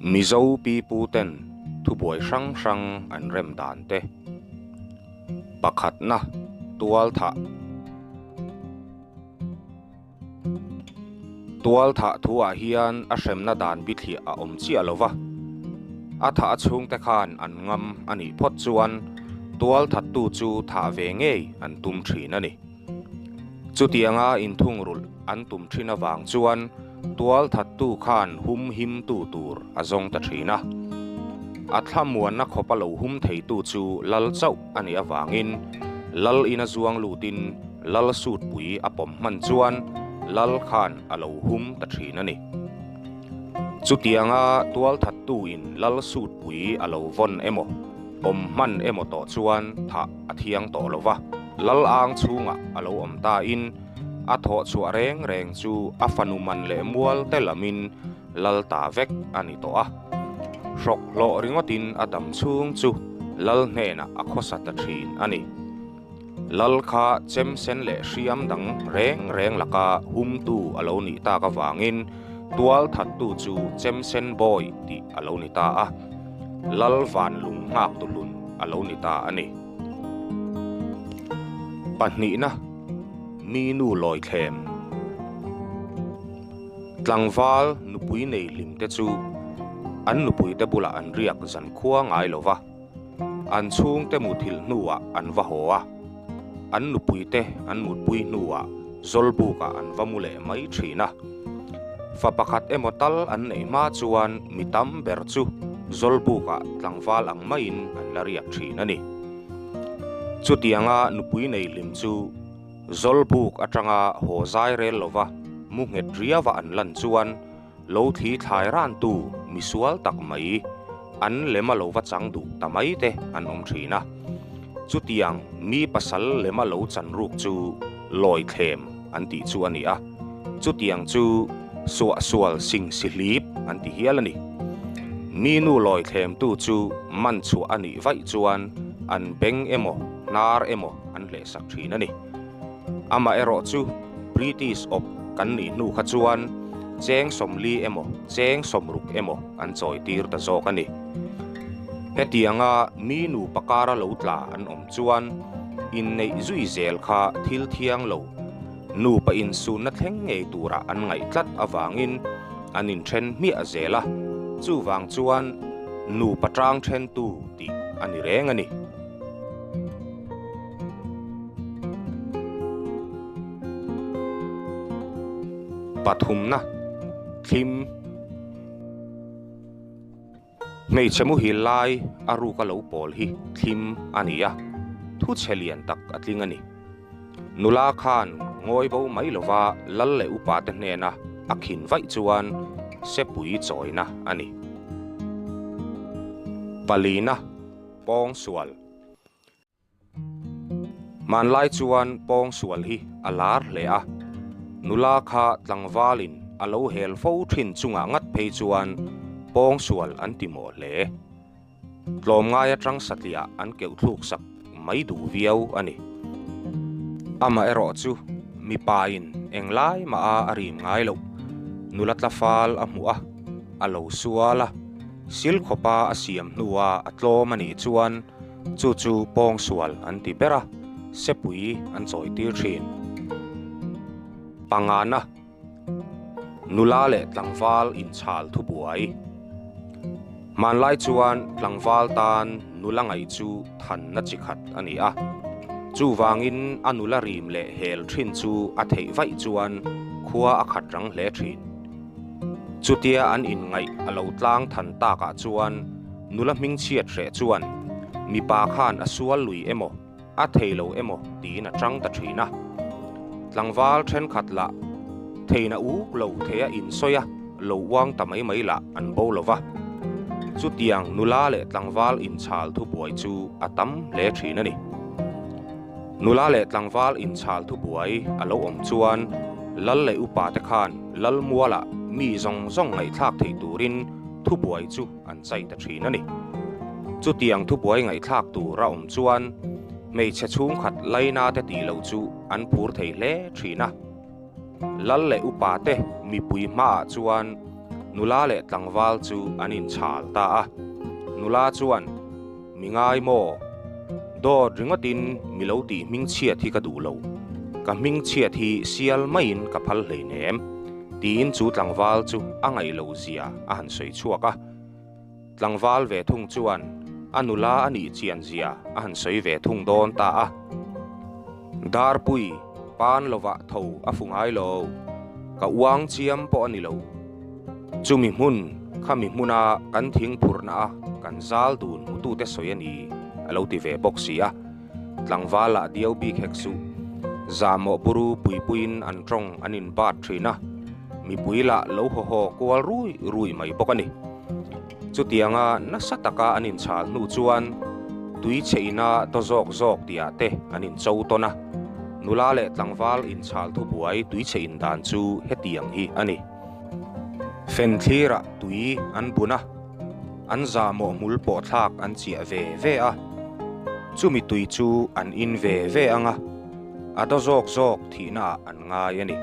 Mizo pipu ten thubuai hrang hrang an rem dan te. Pakhatna, Tualthah. Tualthah thuah hian a hremna dan bithliah a awm chiah lo va. A thah a chhungte khan an ngam a nih phawt chuan tualthattu chu thah ve ngei an tum thin a ni. Chutianga inthungrulh an tum thin avang chuan tualthattu khan hum himtu tur a zawng ta thin a. A thlamuanna khawpa lo hum theitu chu lal chauh a nih avangin lal ina zuang lutin lal sutpui a pawm hman chuan lal khan a lo hum ta thin a ni. Chutianga tualthattuin lal sutpui a lo vawn emaw, pawm hman emaw tawh chuan thah a thiang tawh lo va, lal ang chhungah a lo awm tain a thawh chhuah reng reng chu a fanu man leh mual te lamin lal ta vek a ni tawh a. Hrawk hlawh ringawtin a dam chhung chu lal hnenah a khawsa ta thin a ni. Lal kha chem sen leh hriam dang reng reng laka humtu a lo nih tak avangin tual thattu chu chem sen bawi tih a lo ni ta a, lal van lung nghak tuhlun a lo ni ta a ni. Pahnihna, Mi nu lawi thlem. Tlangval nupui nei hlim te chu an nupui te bulah an riak zan khua ngai lo va. An chhungte muthilh hnuah an va haw a, an nupuite an mutpui hnuah Zawlbukah an va mu leh mai thin a. Fa pakhat emaw tal an neih hma chuan mi tam ber chu Zawlbukah tlangval ang maiin an la riak thin a ni. Chutianga nupui nei hlim chu Zawlbuk atanga haw zai rel lova mu nghet riava an lan chuan Lo thli thlai rantu misual tak mai, an lema lo va chang duh ta mai te an awm thin a. Chutiang mi pasal lema lo chan ruk chu lawi thlem an tih chu a ni a. Chutiang chu suahsual sing si hlip an ti hial a ni. Mi nu lawi thlemtu chu man chhuah a nih vaih chuan an beng emaw hnar emaw an hlehsak thin a ni. Amaherawh chu British awp kan nih hnu kha chuan cheng 40 emaw cheng 60 emaw an chawi tir ta zawk a ni. Hetianga mi nupa kara lo tla an awm chuan inneih zui zel kha thil thiang lo, nupa insunna thleng ngei tura an ngaih tlat avangin an inthen hmiah zel a, chuvang chuan nupa tang thentu tih a ni reng a ni. Pathumna, Thlim. Hmeichhe muhil lai a ruka lo pawl hi thlim a ni a, thu chhe lian tak a tling a ni. Nula khan ngawi bo mai lova lal leh upa te hnena a khin vaih chuan sepui chawina a ni. Palina, Pawngsual. Hmanlai chuan pawngsual hi a lar hle a, nula kha tlangvalin a lo hel fo thin chungah ngat phei chuan pawngsual an ti mawh hle. Tlawmngai atang satliah an keuh thluk sak mai duh viau a ni. Amaherawh chu mipain englai mah a a rim ngai loh, nula tlafal a hmuh a, a lo sual a, sil khawpa a siam hnua a tlawm a nih chuan Chu chu pawngsual an ti ber a, sepui an chawi tir thin. Pangana, Nula leh tlangval inchhal thubuai. Hmanlai chuan tlangval tan nula ngaih chu thanna chi khat a ni a. Chuvangin a nula rim leh hel thin chu a theih vaih chuan khua a khat rang hle thin. Chutia an inngaih a lo tlang than takah chuan nula hmingchhiat hreh chuan mipa khan a sual lui emaw, a thei lo emaw tiin a chang ta thin a. Tlangval thenkhat lah theina uk lo thei a insawi a, lo uang ta mai mai lah an bo lo va. Chutiang nula leh tlangval inchhal thubuai chu a tam hle thin a ni. Nula leh tlangval inchhal thubuai a lo awm chuan lal leh upa te khan lal mualah mi zawng zawng ngaihthlak thei turin thubuai chu an chai ta thin a ni. Chutiang thubuai ngaihthlak tur a awm chuan hmeichhe chhungkhat laina te tih loh chu an phur thei hle thin a. Lal leh upa te mipui hmaah chuan Nula leh tlangval chu an inchhal ta a. Nula chuan, Mi ngai maw? Dawt ringawtin mi lo tih hmingchhiat hi ka duh lo. Ka hmingchhiat hi sial maiin ka phal hleinem, tiin chu tlangval chu a ngaih loh zia a han sawi chhuak a. Tlangval ve thung chuan a nula a nih chian zia a han sawi ve thung dawn ta a. Darpui, pan lovah tho a fu ngai lo, ka uang chiam pawh a ni lo. Chumi hmun, khami hmuna kan thing phurhna a kan zal dun hmutute sawi a ni, a lo ti ve bawk si a. Tlangval ah diau bik hek suh. Zahmawh buru puipuiin an tawng an inbat thin a, mipui lah lo haw haw kual rui rui mai bawk a ni. Chutianga nasa taka an inchhal hnu chuan tui chhe ina daw zawk zawk tihah te an incho tawn a, nula leh tlangval inchhal thubuai tui chhe in dan chu hetiang hi a ni. Fenthlirah tui an bun a. An zahmawh hmul pawh thlak an chiah ve ve a, chumi tui chu an in ve ve ang a, a daw zawk zawk thihna ah an ngai a ni.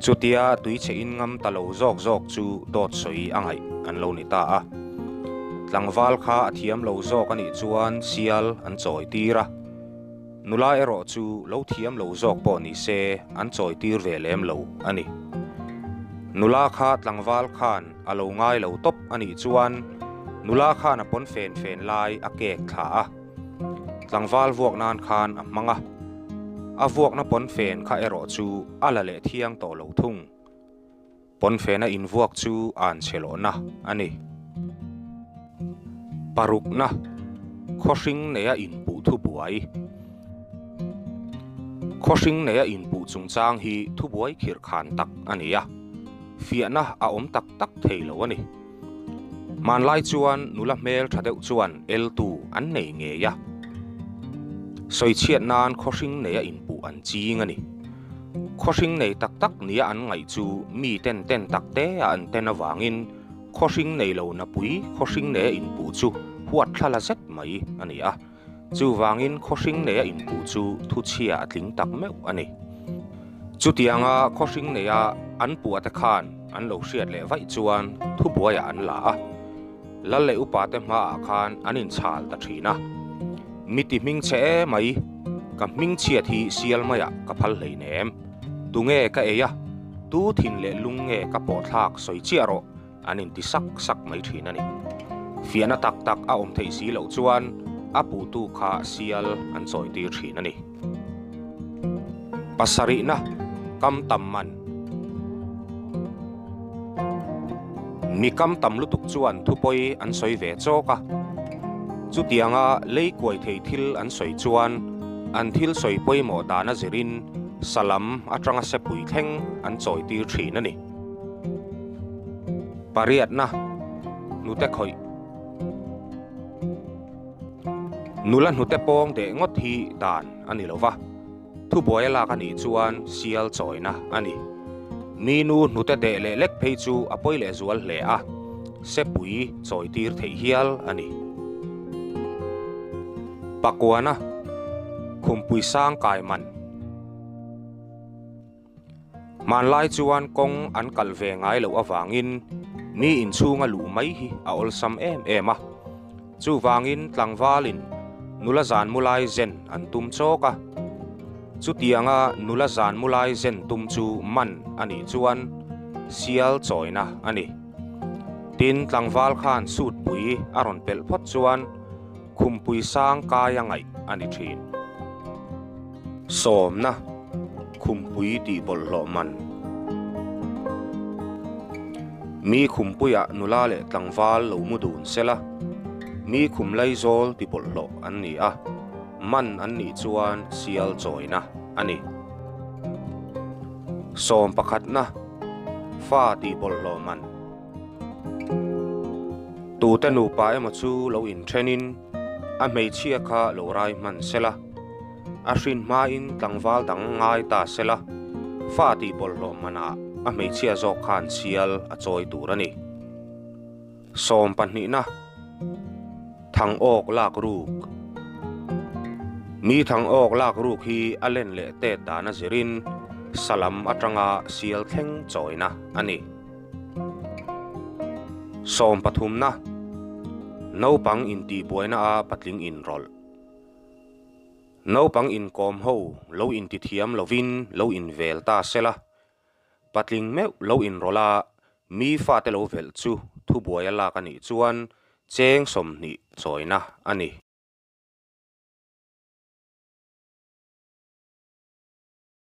Chutia tui chhe in ngam ta lo zawk zawk chu dawt sawi a ngaih an lo ni ta a. Tlangval kha a thiam lo zawk a nih chuan sial an chawi tir a, nula erawh chu lo thiam lo zawk pawh ni se an chawi tir ve lem lo a ni. Nula kha tlangval khan A lo ngai lo tawp a nih chuan nula khan a pawn fen fen lai a kek thla a, tlangval vuak nan khan a hmang a, a vuakna pawn fen kha erawh chu a la leh thiang tawh lo thung. Pawn fena invuak chu an chhe lohna a ni. Parukna, Khawhring neia inpuh thubuai. Khawhring neia inpuh chungchang hi thubuai khirhkhan tak a ni a. Fiahna a awm tak tak thei lo a ni. Hmanlai chuan nula hmel tha deuh chuan eltu an nei ngei a. Sawichhiat nan khawhring neia inpuh an ching a ni. Khawhring nei tak tak nia an ngaih chu mi ten ten tak te a an ten avangin khawhring nei lo napui khawhring neia inpuh chu huat thlala zet mai a ni a. Chuvangin khawhring neia inpuh chu thuchhia a tling tak meuh a ni. Chutianga khawhring neia an puah te khan an lo hriat leh vaih chuan thubuaiah an la a, lal leh upate hmaah khan an inchhal ta thin a. Miti hmingchhe e mai, ka hmingchhiat hi sial maiah ka phal hleinem. Tunge ka ei a, tu thin leh lung nge ka pawhthlak sawi chiah rawh An inti sak sak mai thin a ni. Fiahna tak tak a awm theih si loh chuan a puhtu kha sial an chawitir thin a ni. Pasarihna kam tam man. Mi kam tam lutuk chuan thupawi an sawi ve chawk a. Chutianga lei kuai thei thil an sawi chuan an thil sawi pawimawh dan a zirin salam atanga sepui thleng an chawitir thin a ni. Pariatna, Hnute khawih. Nula hnute pawng deh ngawt hi dan a ni lo va, thubuai a lak a nih chuan sial chawina a ni. Mi nu hnute deh leh lek phei chu a pawi leh zual hle a, sepui chawi tir theih hial a ni. Pakuana, Khumpui sang kai man. Hmanlai chuan kawng an kal ve ngai loh avangin mi inchhunga luh mai hi a awlsam em em a. Chuvangin tlangvalin nula zan mu lai zen an tum chawk a. Chutianga nula zan mu lai zen tum chu man a nih chuan sial chawina a ni. Tin, tlangval khan sutpui a rawn pelh phawt chuan khumpui sang kai a ngaih a ni thin. Sawmna, Khumpui tih bawlhhlawh man. Mi khumpuiah nula leh tlangval lo mu dun se la, mi khum laizawl ti bawlhhlawh an ni a, man an nih chuan sial chawina a ni. Sawm pakhatna, Fa tih bawlhhlawh man. Tute nupa emaw chu lo inthenin a hmeichhia kha lo rai hman se la, a hrin hmain tlangval dang ngai ta se la, fa tih bawlhhlawh manah a hmeichhia zawk khan sial a chawi tur a ni. Sawm pahnihna, Thang awk lak ruk. Mi thang awk lak ruk hi a len leh tet dan a zirin salam atanga sial thleng chawina a ni. Sawm pathumna, Naupang intihbuaina a patling inrawlh. Naupang inkawm ho lo intithiam lovin lo invel ta sela, patling meuh lo inrawlh a mi fate lo velh chu thubuai a lak a nih chuan cheng 20 chawina a ni.